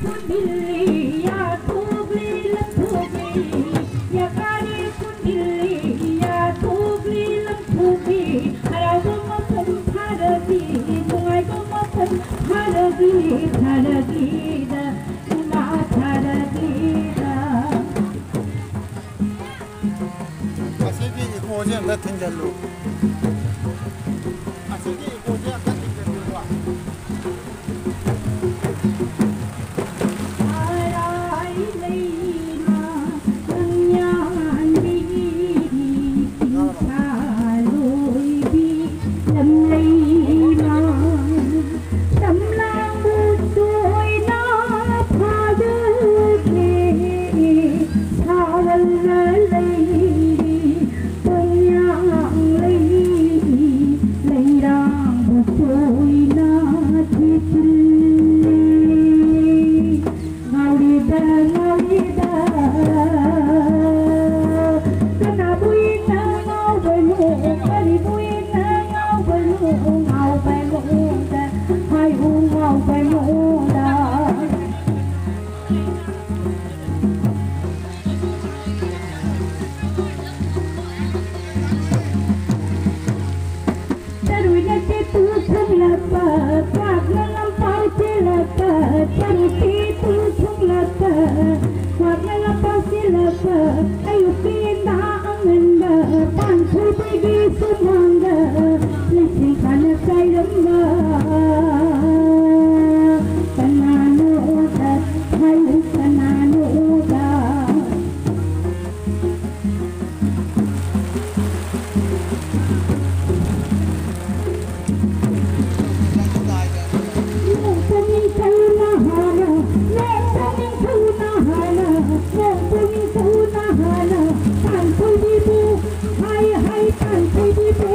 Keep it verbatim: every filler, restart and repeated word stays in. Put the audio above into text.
ꯀꯨꯟꯗꯤꯜꯂꯤ ꯌꯥꯊꯣꯛꯂꯤ ꯂꯪꯊꯣꯛꯂꯤ, ꯌꯥꯀꯥꯔꯤ ꯀꯨꯟꯗꯤꯜꯂꯤ ꯌꯥꯊꯣꯛꯂꯤ ꯂꯪꯊꯣꯛꯂꯤ, ꯍꯔꯥꯎꯕ ꯃꯐꯝ ꯊꯥꯔꯛꯂꯤ, ꯅꯨꯡꯉꯥꯏꯕ ꯃꯐꯝ ꯊꯥꯔꯛꯂꯤ, ꯊꯥꯔꯛꯂꯤꯗ, ꯏꯃꯥ ꯊꯥꯔꯛꯂꯤꯗ꯫ ꯑꯁꯤꯒꯤ ꯏꯀꯣꯁꯦ ꯑꯝꯇ ꯊꯤꯡꯖꯤꯜꯂꯨ꯫ ꯑꯁꯤꯒꯤ ꯏꯀꯣꯁꯦ ꯑꯝꯇ ꯊꯤꯡꯖꯤꯜꯂꯨꯕ꯫ ꯊꯥꯔꯥꯏ ꯂꯩꯃ ꯅꯪꯌꯥꯟꯕꯤ ꯁꯥꯂꯣꯏꯕꯤ ꯂꯝꯂꯩꯃ ꯇꯝꯂꯥꯡꯕꯨ ꯇꯣꯏꯅ ꯐꯥꯗꯒꯦ ꯁꯥꯋꯜꯅ ꯂꯩꯔꯤ ꯄꯣꯡꯌꯥꯡ ꯂꯩꯔꯤ ꯂꯩꯔꯥꯡꯕꯨ ꯇꯣꯏꯅ ꯊꯤꯖꯤꯜꯂꯤ꯫ ꯉꯥꯎꯔꯤꯗ ꯉꯥꯎꯔꯤꯗ ꯀꯅꯥꯕꯨ ꯏꯟꯅ ꯉꯥꯎꯕꯅꯣ ꯀꯔꯤꯕꯨ ꯏꯟꯅ ꯉꯥꯎꯕꯅꯣ ꯉꯥꯎꯕꯅꯣꯗ ꯍꯥꯏꯌꯨ ꯉꯥꯎꯕꯅꯣꯗ꯫ ꯆꯔꯨꯅ ꯆꯦꯇꯨ ꯊꯣꯛꯂꯛꯄ ꯀ꯭ꯋꯥꯛꯅ ꯂꯝꯄꯥꯎ ꯆꯦꯜꯂꯛꯄ ꯆꯔꯨ ꯆꯦꯇꯨ ꯊꯣꯛꯂꯛꯄ ꯀ꯭ꯋꯥꯛꯅ ꯂꯝꯄꯥꯎ ꯆꯦꯜꯂꯛꯄ ꯑꯌꯨꯛꯀꯤ ꯌꯦꯟꯗꯥ ꯑꯉꯟꯕ ꯄꯥꯟꯊꯣꯏꯕꯤꯒꯤ ꯁꯨꯃꯥꯡꯗ ꯂꯩꯆꯤꯟ ꯊꯥꯅ ꯆꯥꯏꯔꯝꯕ ꯀꯅꯥꯅꯣꯗ ꯍꯥꯏꯌꯨ ꯀꯅꯥꯅꯣꯗ꯫ ꯅꯣꯡꯄꯣꯛ ꯅꯤꯡꯊꯧꯅ ꯍꯥꯟꯅ ꯅꯣꯡꯄꯣꯛ ꯅꯤꯡꯊꯧꯅ ꯍꯥꯟꯅ ꯅꯣꯡꯄꯣꯛ ꯅꯤꯡꯊꯧꯅ ꯍꯥꯟꯅ ꯄꯥꯟꯊꯣꯏꯕꯤꯕꯨ ꯍꯥꯏ ꯍꯥꯏ ꯄꯥꯟꯊꯣꯏꯕꯤꯕꯨ